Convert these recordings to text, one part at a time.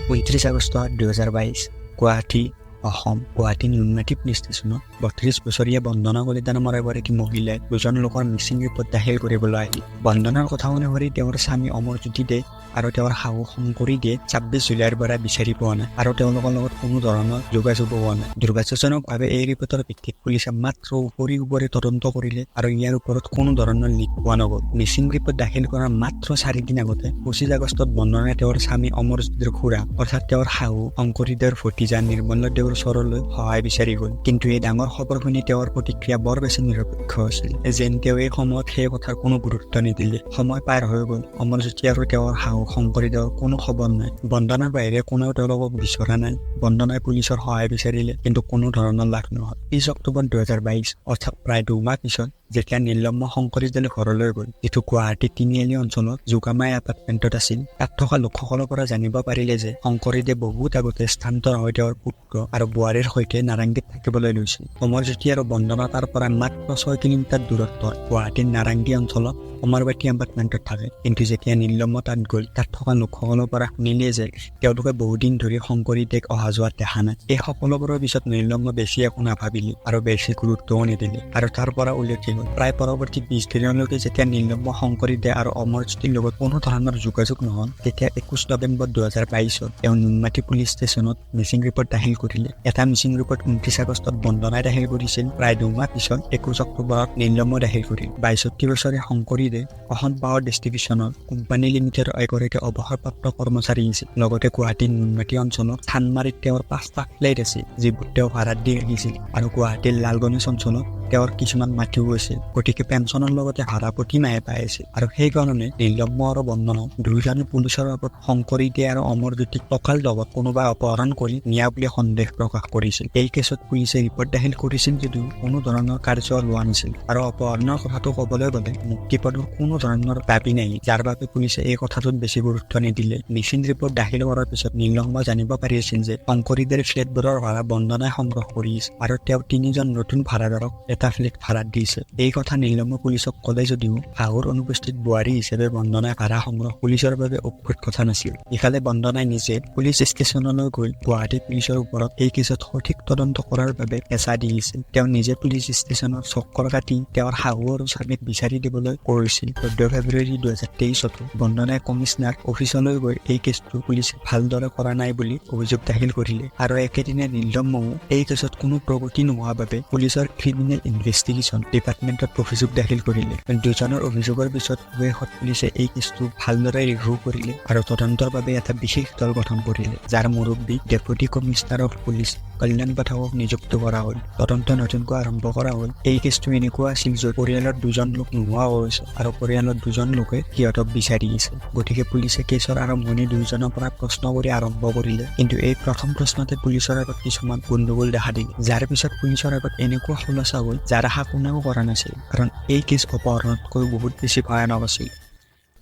29 August 2022, Guwahati, Assam. Guwahati Noonmati police ষ্টেচনত 32 বছৰীয়া বন্দনা কলিতা নামৰ এগৰাকী মহিলাই দুজন লোকৰ মিচিং ৰিপৰ্ট দাখিল কৰিবলৈ আহিল। বন্দনাৰ কথা অনুসৰি তেওঁৰ স্বামী অমৰজ্যোতি দে আৰু তেওঁৰ শাহু শংকৰী দে 26 জুলাইৰ পৰা বিচাৰি পোৱা নাই আৰু তেওঁলোকৰ লগত কোনো ধৰণৰ যোগাযোগো হোৱা নাই। দুৰ্ভাগ্যজনকভাৱে এই ৰিপৰ্টৰ ভিত্তিত পুলিচে মাত্ৰ উপৰি উপৰি তদন্ত কৰিলে আৰু ইয়াৰ ওপৰত কোনো ধৰণৰ লিড পোৱা নগ'ল। মিচিং ৰিপৰ্ট দাখিল কৰাৰ মাত্ৰ 4 দিন আগতে 25 আগষ্টত বন্দনাই তেওঁৰ স্বামী অমৰজ্যোতিৰ খুৰা, অৰ্থাৎ তেওঁৰ শাহু শংকৰী দেৰ ভতিজা নিৰ্মল দেৱৰ ওচৰলৈ সহায় বিচাৰি গ'ল। কিন্তু এই ডাঙৰ খবৰ শুনি তেওঁৰ প্ৰতিক্ৰিয়া বৰ বেছি নিৰপেক্ষ আছিল, যেন তেওঁ এই সময়ত সেই কথাৰ কোনো গুৰুত্ব নিদিলে। সময় পাৰ হৈ গ'ল। অমৰজ্যোতি আৰু তেওঁৰ শাহু শংকৰী দেৱৰ কোনো খবৰ নাই। বন্দনাৰ বাহিৰে কোনেও তেওঁলোকক বিচৰা নাই। বন্দনাই পুলিচৰ সহায় বিচাৰিলে, কিন্তু কোনো ধৰণৰ লাভ নহ'ল। 30 অক্টোবৰ 2022, অৰ্থাৎ প্ৰায় 2 মাহ পিছত যেতিয়া নীলম্ব শংকৰী দলে ঘৰলৈ গ'ল, যিটো গুৱাহাটী তিনিআলি অঞ্চলত যোগামাই এপাৰ্টমেণ্টত আছিল, তাত থকা লোকসকলৰ পৰা জানিব পাৰিলে যে শংকৰীদেৱ বহুত আগতে স্থানান্তৰ হৈ তেওঁৰ পুত্ৰ আৰু বোৱাৰীৰ সৈতে নাৰেংগীত থাকিবলৈ লৈছিল। অমৰজ্যোতি আৰু বন্দনা তাৰ পৰা মাত্ৰ 6 কিলোমিটাৰ দূৰত্বত গুৱাহাটীৰ নাৰেংগী অঞ্চলত অমৰবাতী এপাৰ্টমেণ্টত থাকে। কিন্তু যেতিয়া নীলম্ব তাত গ'ল, তাত থকা লোকসকলৰ পৰা শুনিলে যে তেওঁলোকে বহুদিন ধৰি শংকৰীদেৱ অহা যোৱাত দেখা নাই। এই সকলোবোৰৰ পিছত নীলম্ব বেছি একো নাভাবিলে আৰু বেছি গুৰুত্বও নিদিলে আৰু তাৰ পৰা উলটি গ'ল। প্ৰায় পৰৱৰ্তী 20 দিনলৈকে যেতিয়া নীলম্ব শংকৰীদেৱ আৰু অমৰজ্যোতিৰ লগত কোনো ধৰণৰ যোগাযোগ নহ'ল, তেতিয়া 21 নৱেম্বৰ 2022ত তেওঁ নুনমাটি পুলিচ ষ্টেচনত মিচিং ৰিপৰ্ট দাখিল কৰিলে। এটা মিচিং ৰিপৰ্ট 29 আগষ্টত বন্দনাই দাখিল কৰিছিল। প্ৰায় 2 মাহ পিছত 21 অক্টোবৰত নীলম্ব দাখিল কৰিল। 62 বছৰীয়া শংকৰীদেৱ অসম পাৱাৰ ডিষ্ট্ৰিবিউশ্যনৰ কোম্পানী লিমিটেডৰ এগৰাকী অৱসৰপ্ৰাপ্ত কৰ্মচাৰী আছিল। লগতে গুৱাহাটীৰ নুনমাটি অঞ্চলত চানমাৰীত তেওঁৰ পাঁচটা ফ্লেট আছিল, যিবোৰ তেওঁ ভাড়াত দি ৰাখিছিল আৰু গুৱাহাটীৰ লালগণেশ অঞ্চলত তেওঁৰ কিছুমান মাটিও আছিল। গতিকে পেঞ্চনৰ লগতে ভাড়া প্ৰতি মাহে পাই আছিল আৰু সেইকাৰণে নীলম্ব আৰু বন্দনা দুয়োজনে পুলিচৰ আগত শংকৰীদে আৰু অমৰজ্যোতিক টকাৰ লগত কোনোবাই অপহৰণ কৰি নিয়া বুলি সন্দেহ প্ৰকাশ কৰিছিল। এই কেছত পুলিচে ৰিপৰ্ট দাখিল কৰিছিল যদিও কোনো ধৰণৰ কাৰ্য লোৱা নাছিল আৰু অপহৰণৰ কথাটো ক'বলৈ গ'লে মুক্তিপণৰ কোনো ধৰণৰ দাবী নাই, যাৰ বাবে পুলিচে এই কথাটোত বেছি গুৰুত্ব নিদিলে। মিচিং ৰিপৰ্ট দাখিল কৰাৰ পিছত নীলম্ব জানিব পাৰিছিল যে শংকৰীদেৰ ফ্লেটবোৰৰ ভাড়া বন্দনাই সংগ্ৰহ কৰিছে আৰু তেওঁ তিনিজন নতুন ভাড়াদাৰক এটা ফ্লেট ভাড়াত দিছে। এই কথা নীলম্ব পুলিচক ক'লে যদিও শাহুৰ অনুপস্থিত বোৱাৰী হিচাপে বন্দনাই ভাড়া সংগ্ৰহ পুলিচৰ বাবে অদ্ভুত কথা নাছিল। ইফালে বন্দনাই নিজে পুলিচ ষ্টেচনলৈ গৈ গুৱাহাটী পুলিচৰ ওপৰত এই কেছত সঠিক তদন্ত কৰাৰ বাবে হেঁচা দি আছিল। তেওঁ নিজে পুলিচ ষ্টেচনৰ চক্কৰ কাটি তেওঁৰ শাহু আৰু স্বামীক বিচাৰি দিবলৈ কৈছিল। 14 ফেব্ৰুৱাৰী 2023তো বন্দনাই কমিছনাৰ অফিচলৈ গৈ এই কেছটো পুলিচে ভালদৰে কৰা নাই বুলি অভিযোগ দাখিল কৰিলে আৰু একেদিনাই নীলম্বও এই কেছত কোনো প্ৰগতি নোহোৱা বাবে পুলিচৰ ক্ৰিমিনেল ইনভেষ্টিগেশ্যন ডিপাৰ্টমেণ্টত অভিযোগ দাখিল কৰিলে। দুজনৰ অভিযোগৰ পিছত অৱশেষত পুলিচে এই কেছটো ভালদৰে ৰিভিউ কৰিলে আৰু তদন্তৰ বাবে এটা বিশেষ দল গঠন কৰিলে, যাৰ মুৰব্বী ডেপুটি কমিছনাৰ অফ পুলিচ কল্যাণ পাঠকক নিযুক্ত কৰা হ'ল। তদন্ত নতুনকৈ আৰম্ভ কৰা হ'ল। এই কেছটো এনেকুৱা আছিল য'ত পৰিয়ালৰ দুজন লোক নোহোৱা হৈছে আৰু পৰিয়ালৰ দুজন লোকে সিহঁতক বিচাৰি আছে। গতিকে পুলিচে কেছৰ আৰম্ভণি দুয়োজনৰ পৰা প্ৰশ্ন কৰি আৰম্ভ কৰিলে। কিন্তু এই প্ৰথম প্ৰশ্নতে পুলিচৰ আগত কিছুমান গণ্ডগোল দেখা দিলে, যাৰ পিছত পুলিচৰ আগত এনেকুৱা খোলাচা হ'ল যাৰ আশা কোনেও কৰা নাছিল, কাৰণ এই কেছ অপহৰণতকৈ বহুত বেছি ভয়ানক আছিল।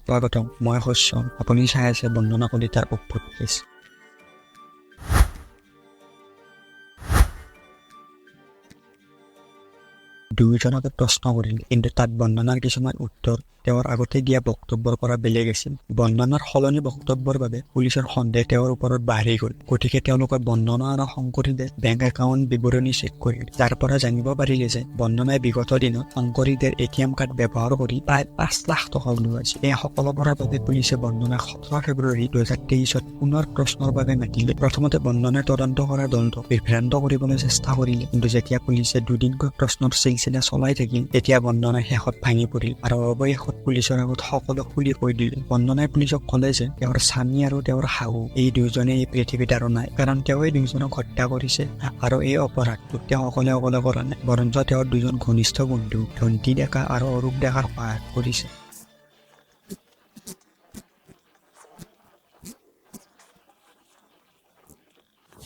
স্বাগতম, মই শস্য, আপুনি চাই আছে বন্দনা কলিতাৰ অদ্ভুত কেছ। দুয়োজনকে প্ৰশ্ন কৰিলে, কিন্তু তাত বন্দনাৰ কিছুমান উত্তৰ তেওঁৰ আগতে দিয়া বক্তব্যৰ পৰা বেলেগ আছিল। বন্দনাৰ সলনি বক্তব্যৰ বাবে পুলিচৰ সন্দেহ তেওঁৰ ওপৰত বাঢ়ি গ'ল। গতিকে তেওঁলোকে বন্দনা আৰু শংকৰীদেৰ বেংক একাউণ্ট বিৱৰণী চেক কৰিল, যাৰ পৰা জানিব পাৰিলে যে বন্দনাই বিগত দিনত শংকৰীদেৰ এটিএম কাৰ্ড ব্যৱহাৰ কৰি প্ৰায় 5 লাখ টকা উলিয়াইছিল। এই সকলোবোৰৰ বাবে পুলিচে বন্দনাক 17 ফেব্ৰুৱাৰী 2023ত পুনৰ প্ৰশ্নৰ বাবে মাতিলে। প্ৰথমতে বন্দনাই তদন্ত কৰা দলটোক বিভ্ৰান্ত কৰিবলৈ চেষ্টা কৰিলে। কিন্তু যেতিয়া পুলিচে দুদিনকৈ প্ৰশ্নৰ চিলচিলা চলাই থাকিল, তেতিয়া বন্দনাই শেষত ভাঙি পৰিল আৰু অৱশেষত পুলিচৰ আগত সকলো খুলি কৈ দিলে। বন্দনাই পুলিচক ক'লে যে তেওঁৰ স্বামী আৰু তেওঁৰ শাহু এই দুয়োজনে এই পৃথিৱীত আৰু নাই, কাৰণ তেওঁ এই দুয়োজনক হত্যা কৰিছে আৰু এই অপৰাধটো তেওঁ অকলে অকলে কৰা নাই, বৰঞ্চ তেওঁৰ দুজন ঘনিষ্ঠ বন্ধু ধন্তী ডেকা আৰু অৰূপ ডেকাৰ সহায় কৰিছে।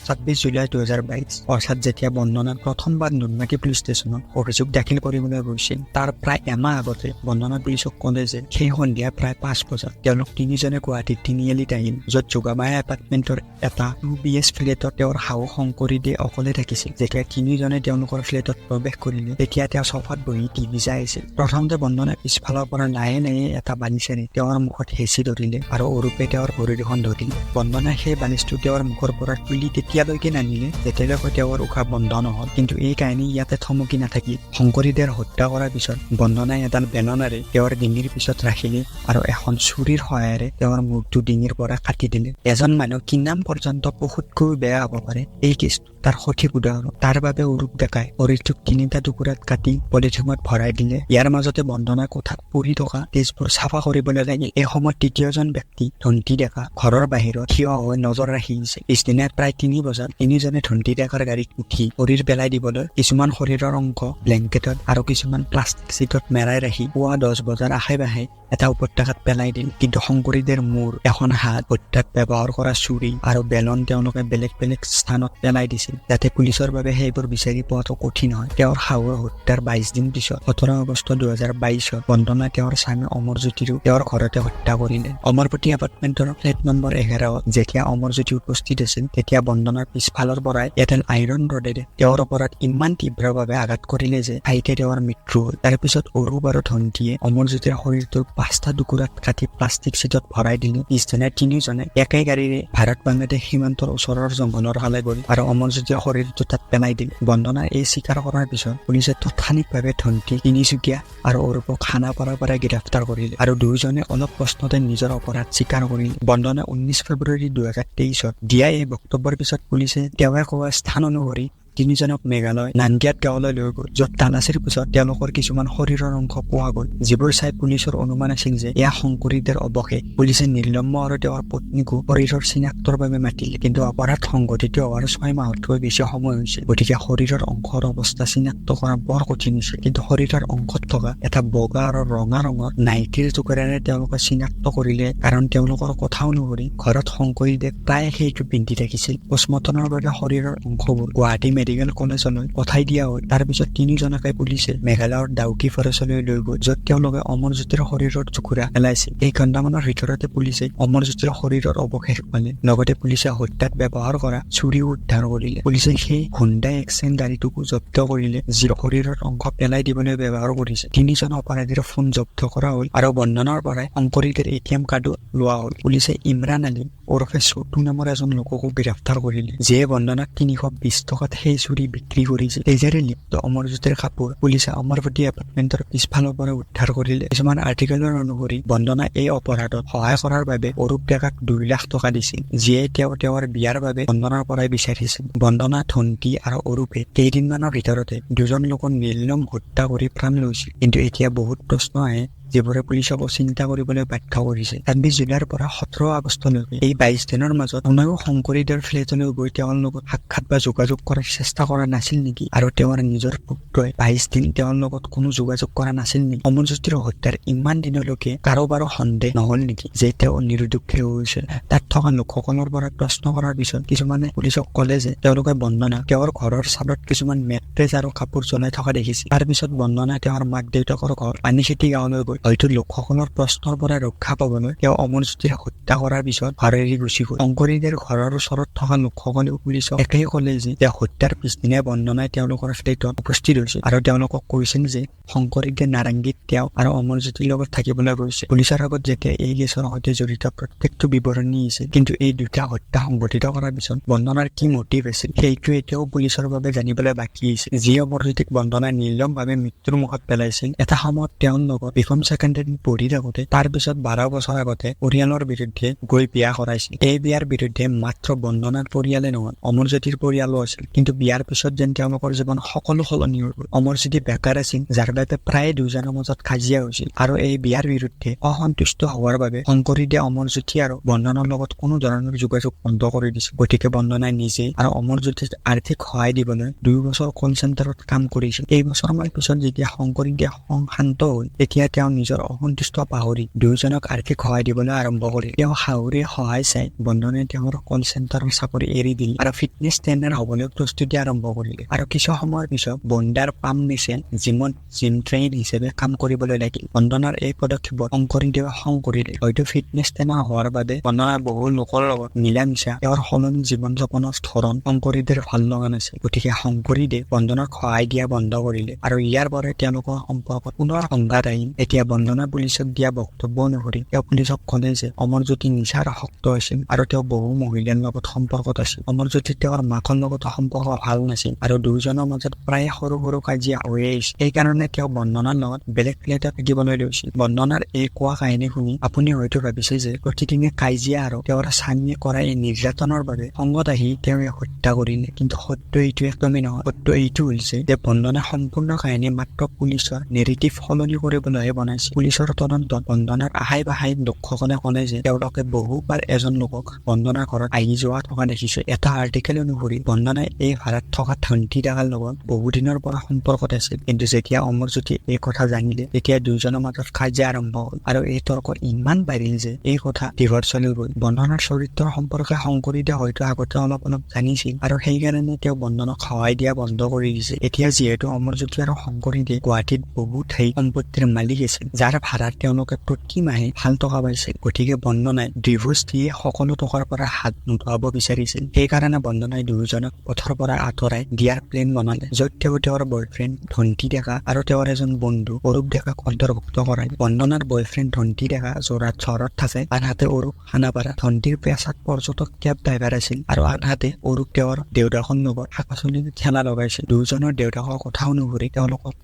26 জুলাই 2022, অৰ্থাৎ যেতিয়া বন্দনা প্ৰথমবাৰ নুনমাটি পুলিচ ষ্টেচনত অভিযোগ দাখিল কৰিবলৈ গৈছিল, তাৰ প্ৰায় এমাহ আগতে বন্দনা পুলিচক ক'লে যে সেই সন্ধিয়া প্ৰায় 5 বজাত তেওঁলোক তিনিজনে গুৱাহাটীৰ তিনিআলিত আহিল, য'ত যোগামায়া এপাৰ্টমেণ্টৰ এটা 2BS ফ্লেটত তেওঁৰ শাহু শংকৰী দে অকলে থাকিছিল। যেতিয়া তিনিজনে তেওঁলোকৰ ফ্লেটত প্ৰৱেশ কৰিলে, তেতিয়া তেওঁ চফাত বহি টিভি চাই আছিল। প্ৰথমতে বন্দনাই পিছফালৰ পৰা লাহে লাহে এটা বালিচেৰে তেওঁৰ মুখত হেঁচি ধৰিলে আৰু অৰূপে তেওঁৰ ভৰি দুখন ধৰিলে। বন্দনাই সেই বালিচটো তেওঁৰ মুখৰ পৰা তুলি তেতিয়ালৈকে নানিলে যেতিয়ালৈকে তেওঁৰ উশাহ বন্ধ নহ'ল। কিন্তু এই কাহিনী ইয়াতে থমকি নাথাকি শংকৰীদেৰ হত্যা কৰাৰ পিছত বন্দনাই এডাল বেলনাৰে তেওঁৰ ডিঙিৰ পিছত ৰাখিলে আৰু এখন চুৰিৰ সহায়েৰে তেওঁৰ মূৰটো ডিঙিৰ পৰা কাটি দিলে। এজন মানুহ কিমান পৰ্যন্ত পশুতকৈও বেয়া হ'ব পাৰে, এই কেছটো তাৰ সঠিক উদাহৰণ। তাৰ বাবে অৰূপ ডেকাই শৰীৰটোক 3টা টুকুৰাত কাটি পলিথিনত ভৰাই দিলে। ইয়াৰ মাজতে বন্দনা কোঠাত পৰি থকা তেজবোৰ চাফা কৰিবলৈ লাগিল। এই সময়ত তৃতীয়জন ব্যক্তি ধনটি ডেকা ঘৰৰ বাহিৰত থিয় হৈ নজৰ ৰাখি আছে। পিছদিনা প্ৰায় 3 বজাত তিনিজনে ধনটি ডেকাৰ গাড়ীত উঠি শৰীৰ পেলাই দিবলৈ কিছুমান শৰীৰৰ অংশ ব্লেংকেটত আৰু কিছুমান প্লাষ্টিক চিটত মেৰাই ৰাখি পুৱা 10 বজাৰ আশে পাশে এটা উপত্যকাত পেলাই দিল। কিন্তু শংকৰীদেৰ মূৰ, এখন হাত, হত্যাত ব্যৱহাৰ কৰা চুৰি আৰু বেলন তেওঁলোকে বেলেগ বেলেগ স্থানত পেলাই দিছিল, যাতে পুলিচৰ বাবে সেইবোৰ বিচাৰি পোৱাটো কঠিন হয়। তেওঁৰ শাহুৰ হত্যাৰ 22 দিন পিছত 17 আগষ্ট 2022ত বন্দনা তেওঁৰ স্বামী অমৰজ্যোতিৰো তেওঁৰ ঘৰতে হত্যা কৰিলে। অমৰপতি এপাৰ্টমেণ্টৰ ফ্লেট নম্বৰ 11ত যেতিয়া অমৰজ্যোতি উপস্থিত আছিল, তেতিয়া বন্দনাৰ পিছফালৰ পৰাই এডাল আইৰণ ৰডেৰে তেওঁৰ ওপৰত ইমান তীব্ৰভাৱে আঘাত কৰিলে যে ঠাইতে তেওঁৰ মৃত্যু হ'ল। তাৰপিছত অৰূপ আৰু ধনটিয়ে অমৰজ্যোতিৰ শৰীৰটোৰ 5টা টুকুৰাত কাটি প্লাষ্টিক চিটত ভৰাই দিলে। পিছদিনা তিনিজনে একে গাড়ীৰে ভাৰত বাংলাদেশ সীমান্তৰ ওচৰৰ জংঘলৰ ফালে গ'ল আৰু অমৰজ্যোতিৰ শৰীৰটো তাত পেলাই দিলে। বন্দনা এই স্বীকাৰ কৰাৰ পিছত পুলিচে তাৎক্ষণিকভাৱে ধনটি, তিনিচুকীয়া আৰু অৰূপক খানাপাৰাৰ পৰা গ্ৰেপ্তাৰ কৰিলে আৰু দুয়োজনে অলপ প্ৰশ্নতে নিজৰ অপৰাধ স্বীকাৰ কৰিলে। বন্দনা 19 ফেব্ৰুৱাৰী 2023ত দিয়া এই বক্তব্যৰ পিছত পুলিচে তেওঁৱে কোৱা স্থান অনুসৰি তিনিজনক মেঘালয় নানগিয়াত গাঁৱলৈ লৈ গ'ল, য'ত তালাচীৰ পিছত তেওঁলোকৰ কিছুমান শৰীৰৰ অংশ পোৱা গ'ল, যিবোৰ চাই পুলিচৰ অনুমান আছিল যে এয়া শংকৰীদেৰ অৱশেষ। পুলিচে নিৰ্লম্ব আৰু তেওঁৰ পত্নীকো শৰীৰৰ চিনাক্তৰ বাবে মাতিলে, কিন্তু অপৰাধ সংঘটিত হোৱাৰ 6 মাহতকৈ বেছি সময় হৈছিল, গতিকে শৰীৰৰ অংশৰ অৱস্থা চিনাক্ত কৰা বৰ কঠিন হৈছিল। কিন্তু শৰীৰৰ অংশত থকা এটা বগা আৰু ৰঙা ৰঙৰ নাইটিৰ টুকুৰাৰে তেওঁলোকে চিনাক্ত কৰিলে, কাৰণ তেওঁলোকৰ কথা অনুসৰি ঘৰত শংকৰীদেৱ প্ৰায় সেইটো পিন্ধি থাকিছিল। পোষ্টমৰ্টমৰ বাবে শৰীৰৰ অংশবোৰ গুৱাহাটী মেডিকেল কলেজলৈ পঠাই দিয়া হ'ল। তাৰপিছত তিনিজনকে পুলিচে মেঘালয়ৰ ডাউকি ফৰেষ্টলৈ লৈ গ'ল, য'ত তেওঁলোকে অমৰজ্যোতিৰ শৰীৰৰ টুকুৰা পেলাইছিল। এই ঘণ্টামানৰ ভিতৰতে পুলিচে অমৰজ্যোতিৰ শৰীৰৰ অৱশেষ পালে। লগতে পুলিচে হত্যাত ব্যৱহাৰ কৰা চুৰিও উদ্ধাৰ কৰিলে। পুলিচে সেই হুণ্ডাই এক্সেণ্ট গাড়ীটোকো জব্দ কৰিলে, যি শৰীৰৰ অংশ পেলাই দিবলৈ ব্যৱহাৰ কৰিছে। তিনিজন অপৰাধীৰ ফোন জব্দ কৰা হ'ল আৰু বন্ধনৰ পৰাই শংকৰীদেৰ ATM কাৰ্ডো লোৱা হ'ল। পুলিচে ইমৰান আলী ওৰফে চটু নামৰ এজন লোককো গ্ৰেপ্তাৰ কৰিলে, যিয়ে বন্দনাক 320 টকাত সেই চুৰি বিক্ৰী কৰিছিল। তেজেৰে লিপ্ত অমৰজ্যোতিৰ কাপোৰ পুলিচে অমৰপতি এপাৰ্টমেণ্টৰ পিছফালৰ পৰা উদ্ধাৰ কৰিলে। কিছুমান আৰ্টিকেলৰ অনুসৰি বন্দনা এই অপৰাধত সহায় কৰাৰ বাবে অৰূপ ডেকাক 2 লাখ টকা দিছিল, যিয়ে তেওঁ তেওঁৰ বিয়াৰ বাবে বন্দনাৰ পৰাই বিচাৰিছিল। বন্দনা, ধনটি আৰু অৰূপে কেইদিনমানৰ ভিতৰতে দুজন লোকক নিৰ্মম হত্যা কৰি প্ৰাণ লৈছিল। কিন্তু এতিয়া বহুত প্ৰশ্ন আহে যিবোৰে পুলিচক চিন্তা কৰিবলৈ বাধ্য কৰিছে। 26 জুলাইৰ পৰা 17 আগষ্টলৈকে এই 22 দিনৰ মাজত কোনেও শংকৰীদেৰ ফ্লেটলৈ গৈ তেওঁৰ লগত সাক্ষাৎ বা যোগাযোগ কৰাৰ চেষ্টা কৰা নাছিল নেকি? আৰু তেওঁৰ নিজৰ পুত্ৰই 22 দিন তেওঁৰ লগত কোনো যোগাযোগ কৰা নাছিল নেকি? অমৰজ্যোতিৰ হত্যাৰ ইমান দিনলৈকে কাৰোবাৰো সন্দেহ নহল নেকি যে তেওঁ নিৰুদ্দেশ হৈ গৈছিল? তাত থকা লোকসকলৰ পৰা প্ৰশ্ন কৰাৰ পিছত কিছুমানে পুলিচক ক'লে যে তেওঁলোকে বন্দনা তেওঁৰ ঘৰৰ ছাদত কিছুমান মেট্ৰেছ আৰু কাপোৰ জ্বলাই থকা দেখিছিল। তাৰপিছত বন্দনা তেওঁৰ মাক দেউতাকৰ ঘৰ পানীখেতি গাঁৱলৈ গ'ল। হয়তো লোকসকলৰ প্ৰশ্নৰ পৰা ৰক্ষা পাবলৈ তেওঁ অমৰজ্যোতিৰ হত্যা কৰাৰ পিছত ঘৰ এৰি গুচি গ'ল। শংকৰীদেৰ ঘৰৰ ওচৰত থকা লোকসকলেও পুলিচক একেই ক'লে যে তেওঁ হত্যাৰ পিছদিনাই বন্দনাই তেওঁলোকৰ ফ্লেটত উপস্থিত হৈছিল আৰু তেওঁলোকক কৈছিল যে শংকৰীদে নাৰেংগীত তেওঁ আৰু অমৰজ্যোতিৰ লগত থাকিবলৈ গৈছে। পুলিচৰ আগত যেতিয়া এই কেছৰ সৈতে জড়িত প্ৰত্যেকটো বিৱৰণী আছিল, কিন্তু এই দুটা হত্যা সংঘটিত কৰাৰ পিছত বন্দনাৰ কি মটিভ আছিল সেইটো এতিয়াও পুলিচৰ বাবে জানিবলৈ বাকী আছিল। যি অমৰজ্যোতিক বন্দনাই নিৰ্মমভাৱে মৃত্যুৰ মুখত পেলাইছিল, এটা সময়ত তেওঁৰ লগত বিকম ছেকেণ্ডাৰীত পঢ়ি থাকোঁতে তাৰ পিছত 12 বছৰ আগতে পৰিয়ালৰ বিৰুদ্ধে গৈ বিয়া কৰাইছিল। এই বিয়াৰ বিৰুদ্ধে মাত্ৰ বন্দনাৰ পৰিয়ালে নহয়, অমৰজ্যোতিৰ পৰিয়ালো আছিল। কিন্তু বিয়াৰ পিছত যেন তেওঁলোকৰ জীৱন সকলো সলনি হৈ গ'ল। অমৰজ্যোতি বেকাৰ আছিল, যাৰ বাবে প্ৰায়ে দুজনৰ মাজত কাজিয়া হৈছিল আৰু এই বিয়াৰ বিৰুদ্ধে অসন্তুষ্ট হোৱাৰ বাবে শংকৰীদে অমৰজ্যোতি আৰু বন্দনাৰ লগত কোনো ধৰণৰ যোগাযোগ বন্ধ কৰি দিছিল। গতিকে বন্দনাই নিজে আৰু অমৰজ্যোতিক আৰ্থিক সহায় দিবলৈ 2 বছৰ কল চেণ্টাৰত কাম কৰিছিল। কেইবছৰমান পিছত যেতিয়া শংকৰীদে শান্ত হ'ল, তেতিয়া তেওঁ নিজৰ অসন্তুষ্ট পাহৰি দুয়োজনক আৰ্থিক সহায় দিবলৈ আৰম্ভ কৰিলে। তেওঁ শাহুৰে সহায় চাই বন্দনাই তেওঁৰ কল চেণ্টাৰৰ চাকৰি এৰি দিলে আৰু ফিটনেছ ট্ৰেইনাৰ হ'বলৈ প্ৰস্তুতি আৰম্ভ কৰিলে। আৰু কিছু সময়ৰ পিছত বন্দাৰ পাম মিছেন জিমত জিম ট্ৰেইন হিচাপে কাম কৰিবলৈ লাগিল। বন্দনাৰ এই পদক্ষেপত শংকৰীদেৱে খং কৰিলে। হয়তো ফিটনেছ ট্ৰেইনাৰ হোৱাৰ বাবে বন্দনাৰ বহু লোকৰ লগত মিলা মিছা তেওঁৰ সলনি জীৱন যাপনৰ ধৰণ শংকৰীদেৰ ভাল লগা নাছিল। গতিকে শংকৰীদেৱ বন্দনাক সহায় দিয়া বন্ধ কৰিলে আৰু ইয়াৰ পৰাই তেওঁলোকৰ সম্পৰ্কত পুনৰ সংঘাত আহিল। এতিয়া বন্দনা পুলিচক দিয়া বক্তব্য অনুসৰি তেওঁ পুলিচক ক'লে যে অমৰজ্যোতি নিচাৰ আসক্ত আছিল আৰু তেওঁ বহু মহিলাৰ লগত সম্পৰ্কত আছিল। অমৰজ্যোতি তেওঁৰ মাকৰ লগত সম্পৰ্ক ভাল নাছিল আৰু দুয়োজনৰ মাজত প্ৰায়ে সৰু সৰু কাজিয়া হৈয়ে আহিছিল। সেইকাৰণে তেওঁ বন্দনাৰ লগত বেলেগ ফ্লেটত থাকিবলৈ লৈছিল। বন্দনাৰ এই কোৱা কাহিনী শুনি আপুনি হয়তো ভাবিছে যে প্ৰতিদিনে কাজিয়া আৰু তেওঁৰ স্বামীয়ে কৰা এই নিৰ্যাতনৰ বাবে খঙত আহি তেওঁ হত্যা কৰিলে। কিন্তু সত্য এইটো একদমেই নহয়। সত্য এইটো হৈছে যে বন্দনা সম্পূৰ্ণ কাহিনী মাত্ৰ পুলিচৰ নেৰেটিভ সলনি কৰিবলৈহে বনাইছে। পুলিচৰ তদন্তত বন্দনাৰ আহাই বাহাই লোকসকলে ক'লে যে তেওঁলোকে বহুবাৰ এজন লোকক বন্দনাৰ ঘৰত আহি যোৱা থকা দেখিছে। এটা আৰ্টিকেল অনুসৰি বন্দনাই এই ভাড়াত থকা ধনটি ডেকাৰ লগত বহুদিনৰ পৰা সম্পৰ্কত আছিল। কিন্তু যেতিয়া অমৰজ্যোতি এই কথা জানিলে, তেতিয়া দুয়োজনৰ মাজত কাজিয়া আৰম্ভ হ'ল আৰু এই তৰ্ক ইমান বাঢ়িল যে এই কথা ডিভৰ্চলৈ গ'ল। বন্দনাৰ চৰিত্ৰৰ সম্পৰ্কে শংকৰীদে হয়তো আগতে অলপ অলপ জানিছিল আৰু সেইকাৰণে তেওঁ বন্দনক সহায় দিয়া বন্ধ কৰি দিছিল। এতিয়া যিহেতু অমৰজ্যোতি আৰু শংকৰীদে গুৱাহাটীত বহু ঠাই সম্পত্তিৰ মালিক আছিল, যাৰ ভাড়াত তেওঁলোকে প্ৰতি মাহে ভাল টকা পাইছিল, গতিকে বন্দনাই ডিভোৰ্চ দিয়ে সকলো টকাৰ পৰা হাত নুধুৱাব বিচাৰিছিল। সেইকাৰণে বন্দনাই দুয়োজনক পথৰ পৰা আঁতৰাই দিয়াৰ প্লেন বনালে, য'ত তেওঁ তেওঁৰ বয়ফ্ৰেণ্ড ধনটি ডেকা আৰু তেওঁৰ এজন বন্ধু অৰূপ ডেকাক অন্তৰ্ভুক্ত কৰায়। বন্দনাৰ বয়ফ্ৰেণ্ড ধনটি ডেকা যোৰহাট চহৰত থাকে, আনহাতে অৰূপ খানাপাৰা। ধনটিৰ পেছাত পৰ্যটক কেব ড্ৰাইভাৰ আছিল আৰু আনহাতে অৰূপ তেওঁৰ দেউতাকৰ লগত শাক পাচলিৰ ঠেলা লগাইছিল। দুয়োজনৰ দেউতাকৰ কথা অনুসৰি তেওঁলোকক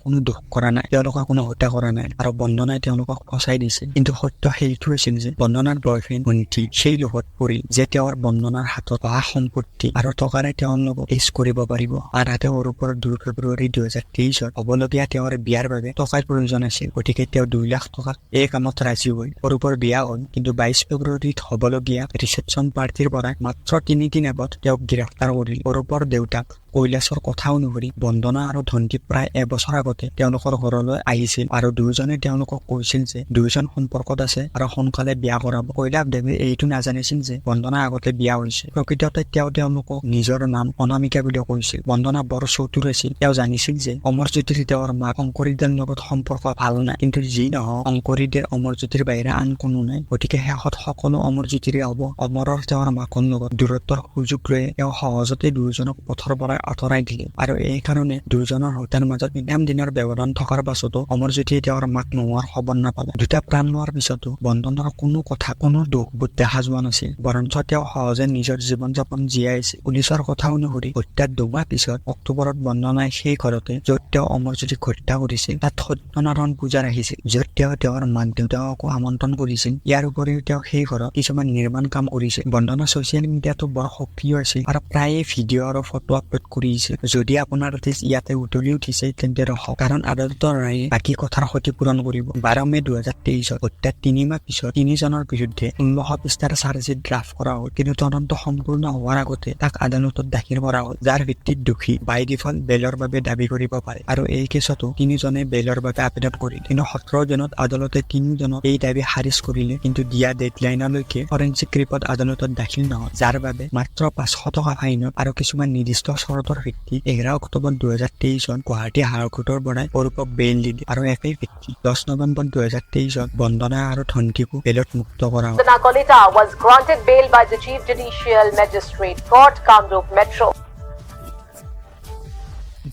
কোনো দোষ কৰা নাই, তেওঁলোকে কোনো হত্যা কৰা নাই আৰু বন্দনাই তেওঁলোকক ফচাই দিছিল। কিন্তু সত্য সেইটো আছিল যে বন্দনাৰ বয়ফ্ৰেণ্ড ধনটি সেই লোভত পৰিল যে তেওঁৰ বন্দনাৰ হাতত অহা সম্পত্তি আৰু টকাৰে তেওঁলোকক এজ কৰিব পাৰিব। আনহাতে অৰূপৰ 2 ফেব্ৰুৱাৰী 2023 হ'বলগীয়া তেওঁৰ বিয়াৰ বাবে টকাৰ প্ৰয়োজন আছিল, গতিকে তেওঁ 2 লাখ টকাত এই কামত ৰাজি হ'ল। অৰূপৰ বিয়া হ'ল, কিন্তু 22 ফেব্ৰুৱাৰীত হ'বলগীয়া ৰিচেপশ্যন পাৰ্টিৰ পৰা মাত্ৰ 3 দিন আগত তেওঁক গ্ৰেপ্তাৰ কৰিল। অৰূপৰ দেউতাক কৈলাশৰ কথা অনুসৰি বন্দনা আৰু ধনটি প্ৰায় এবছৰ আগতে তেওঁলোকৰ ঘৰলৈ আহিছিল আৰু দুয়োজনে তেওঁলোকক কৈছিল যে দুয়োজন সম্পৰ্কত আছে আৰু সোনকালে বিয়া কৰাব। কৈলাশ দেৱে এইটো নাজানিছিল যে বন্দনা আগতে বিয়া হৈছে। প্ৰকৃততে তেওঁ তেওঁলোকক নিজৰ নাম অনামিকা বুলি কৈছিল। বন্দনা বৰ চতুৰ আছিল। তেওঁ জানিছিল যে অমৰজ্যোতিৰ তেওঁৰ মাক শংকৰীদেৰ লগত সম্পৰ্ক ভাল নাই, কিন্তু যি নহওক শংকৰীদেৰ অমৰজ্যোতিৰ বাহিৰে আন কোনো নাই, গতিকে শেষত সকলো অমৰজ্যোতিৰে হ'ব। অমৰৰ তেওঁৰ মাকৰ লগত দূৰত্বৰ সুযোগ লৈ তেওঁ সহজতে দুয়োজনক পথৰ পৰা আঁতৰাই দিলে আৰু এইকাৰণে দুয়োজনৰ হত্যাৰ মাজত ইমান দিনৰ ব্যৱধান থকাৰ পাছতো অমৰজ্যোতিয়ে তেওঁৰ মাক নোহোৱাৰ খবৰ নাপালে। দুটা প্ৰাণ লোৱাৰ পিছতো বন্দনাৰ কোনো কথা কোনো দোষবোধ দেখা যোৱা নাছিল, বৰঞ্চ তেওঁ সহজে নিজৰ জীৱন যাপন জীয়াই আছিল। পুলিচৰ কথা অনুসৰি হত্যাৰ 2 মাহ পিছত অক্টোবৰত বন্দনাই সেই ঘৰতে য'ত তেওঁ অমৰজ্যোতিক হত্যা কৰিছিল তাত সত্যনাৰায়ণ পূজা ৰাখিছিল, য'ত তেওঁ তেওঁৰ মাক দেউতাকো আমন্ত্ৰণ কৰিছিল। ইয়াৰ উপৰিও তেওঁ সেই ঘৰত কিছুমান নিৰ্মাণ কাম কৰিছিল। বন্দনা ছ'চিয়েল মিডিয়াতো বৰ সক্ৰিয় আছিল আৰু প্ৰায়ে ভিডিঅ' আৰু ফটো আপলোড কৰিছিল। যদি আপোনাৰ ইয়াতে উতলি উঠিছে তেন্তে ৰখক, কাৰণ আদালতৰ ৰায়ে বাকী কথাৰ ক্ষতিপূৰণ কৰিব। 12 মে 2023 হত্যাৰ 3 মাহ পিছত তিনিজনৰ বিৰুদ্ধে 16 পৃষ্ঠাৰ চাৰ্জশ্বিট ড্ৰাফ্ট কৰা হ'ল, কিন্তু তদন্ত সম্পূৰ্ণ হোৱাৰ আগতে তাক আদালতত দাখিল কৰা হ'ল, যাৰ ভিত্তিত দোষী বাই ডিফল্ট বেইলৰ বাবে দাবী কৰিব পাৰে। আৰু এই কেছতো তিনিজনে বেইলৰ বাবে আবেদন কৰিল, কিন্তু 17 জুনত আদালতে তিনিজনক এই দাবী খাৰিজ কৰিলে, কিন্তু দিয়া ডেডলাইনলৈকে ফৰেনচিক ৰিপৰ্ট আদালতত দাখিল নহ'ল, যাৰ বাবে মাত্ৰ 500 টকা ফাইনত আৰু কিছুমান নিৰ্দিষ্ট চৰ্তৰ ভিত্তিত 11 অক্টোবৰ 2023 গুৱাহাটী হাইকোৰ্টৰ পৰাই অৰূপক বেইল দিলে আৰু একেই ভিত্তিত 10 নৱেম্বৰ 2023 বন্দনা আৰু ধনটিকো বেইলত মুক্ত কৰা হ'ল। Vandana Kalita was granted bail by the Chief Judicial Magistrate Court, Kamrup Metro.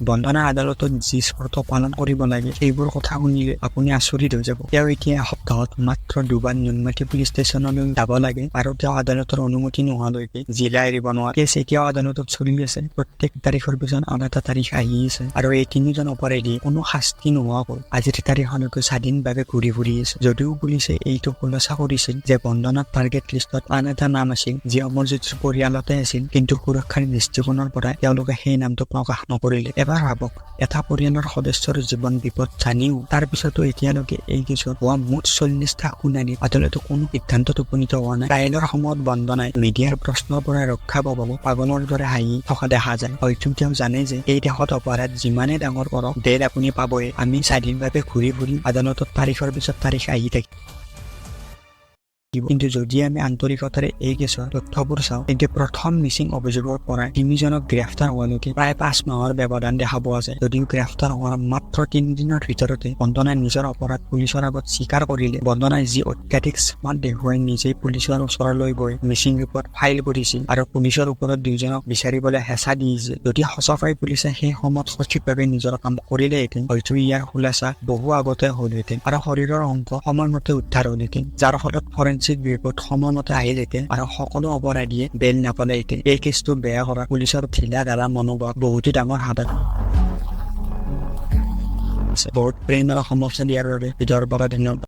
বন্দনা আদালতত যি চৰ্ত পালন কৰিব লাগে সেইবোৰ কথা শুনিলে আপুনি আচৰিত হৈ যাব। তেওঁ এতিয়া এসপ্তাহত মাত্ৰ 2বাৰ নুনমাটি পুলিচ ষ্টেচনলৈ যাব লাগে আৰু তেওঁ আদালতৰ অনুমতি নোহোৱালৈকে জিলা এৰিব নোৱাৰে। কেছ এতিয়াও আদালতত চলি আছে। প্ৰত্যেক তাৰিখৰ পিছত আন এটা তাৰিখ আহি আছে আৰু এই তিনিজন অপৰাধী কোনো শাস্তি নোহোৱাকৈ আজিৰ তাৰিখলৈকে স্বাধীনভাৱে ঘূৰি ফুৰি আছে। যদিও পুলিচে এইটো খোলাচা কৰিছিল যে বন্দনাৰ টাৰ্গেট লিষ্টত আন এটা নাম আছিল যি অমৰজ্যোতিৰ পৰিয়ালতে আছিল, কিন্তু সুৰক্ষাৰ দৃষ্টিকোণৰ পৰা তেওঁলোকে সেই নামটো প্ৰকাশ নকৰিলে। এবাৰ এবাৰ ভাবক, এটা পৰিয়ালৰ সদস্যৰ জীৱন বিপদ জানিও তাৰ পিছতো এতিয়ালৈকে এই কেছত হোৱা মুঠ 40টা শুনানিত আদালতে কোনো সিদ্ধান্তত উপনীত হোৱা নাই। ট্ৰায়েলৰ সময়ত বন্দনাই মিডিয়াৰ প্ৰশ্নৰ পৰা ৰক্ষা পাব পাগলৰ দৰে হাঁহি থকা দেখা যায়। হয়তো তেওঁ জানে যে এই দেশত অপৰাধ যিমানেই ডাঙৰ কৰক, বেল আপুনি পাবই। আমি স্বাধীনভাৱে ঘূৰি ফুৰি আদালতত তাৰিখৰ পিছত তাৰিখ আহি থাকিব। কিন্তু যদি আমি আন্তৰিকতাৰে এই কেছৰ তথ্যবোৰ চাওঁ, তেন্তে প্ৰথম মিচিং অভিযোগৰ পৰাই তিনিজনক গ্ৰেফতাৰ হোৱালৈকে প্ৰায় 5 মাহৰ ব্যৱধান দেখা পোৱা যায়। যদিও গ্ৰেফতাৰ হোৱাৰ মাত্ৰ 3 দিনৰ ভিতৰতে বন্দনাই নিজৰ অপৰাধ পুলিচৰ আগত স্বীকাৰ কৰিলে। বন্দনাই যি অত্যাধিক স্মাৰ্ট দেখুৱাই নিজেই পুলিচৰ ওচৰলৈ গৈ মিচিং ৰিপৰ্ট ফাইল কৰিছিল আৰু পুলিচৰ ওপৰত দুয়োজনক বিচাৰিবলৈ হেঁচা দিছিল, যদি সঁচাকৈ পুলিচে সেই সময়ত সঠিকভাৱে নিজৰ কাম কৰিলেহেঁতেন, হয়তো ইয়াৰ খোলাচা বহু আগতে হ'লহেঁতেন আৰু শৰীৰৰ অংশ সময়মতে উদ্ধাৰ হ'লহেঁতেন, যাৰ ফলত ফৰেনচিক ৰিপৰ্ট সময়মতে আহিলহেঁতেন আৰু সকলো অপৰাধীয়ে বেল নাপালেহেঁতেন। এই কেছটো বেয়া কৰা পুলিচৰ ঢিলা ঢালা মনোভাৱ বহুতো ডাঙৰ হাত আছে। বহুত প্ৰেম আৰু সমৰ্থন দিয়াৰ বাবে হৃদয়ৰ পৰা ধন্যবাদ।